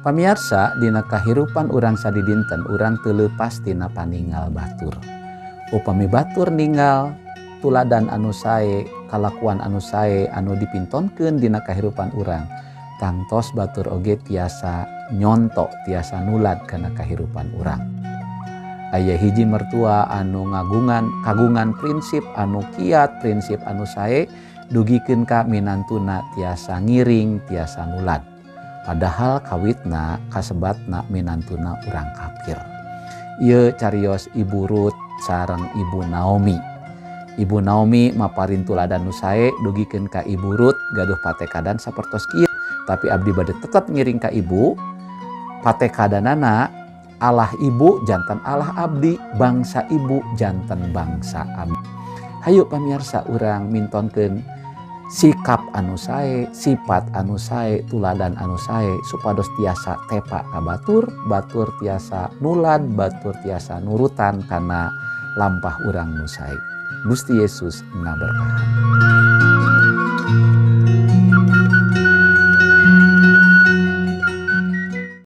Pamiarsa, dina kahirupan urang sadidinten urang teu leupas tina paningal batur. Upami batur ninggal tuladan anu sae, kalakuan anu sae anu dipintonkeun dina kahirupan urang, tangtos batur oge tiasa nyonto, tiasa nulad kana kahirupan urang. Aya hiji mertua anu ngagungan kagungan prinsip anu kiat, prinsip anu sae, dugikeun ka minantuna tiasa ngiring, tiasa nulad. Padahal kawitna kasebatna minantuna urang kafir. Ieu carios Ibu Ruth sareng Ibu Naomi. Ibu Naomi maparin tuladan nu sae dugikeun ka Ibu Ruth gaduh patekadan sapertos kieu, tapi abdi bade tetep ngiring ka ibu. Patekadanana, Allah ibu janten Allah abdi, bangsa ibu janten bangsa abdi. Hayu pamiarsa, urang mintonkeun sikap anu sae, sifat anu sae, tuladan anu sae, supados tiasa tepa ka batur, batur tiasa nulad, batur tiasa nurutan kana lampah urang nu sae. Gusti Yesus ngaberkahan.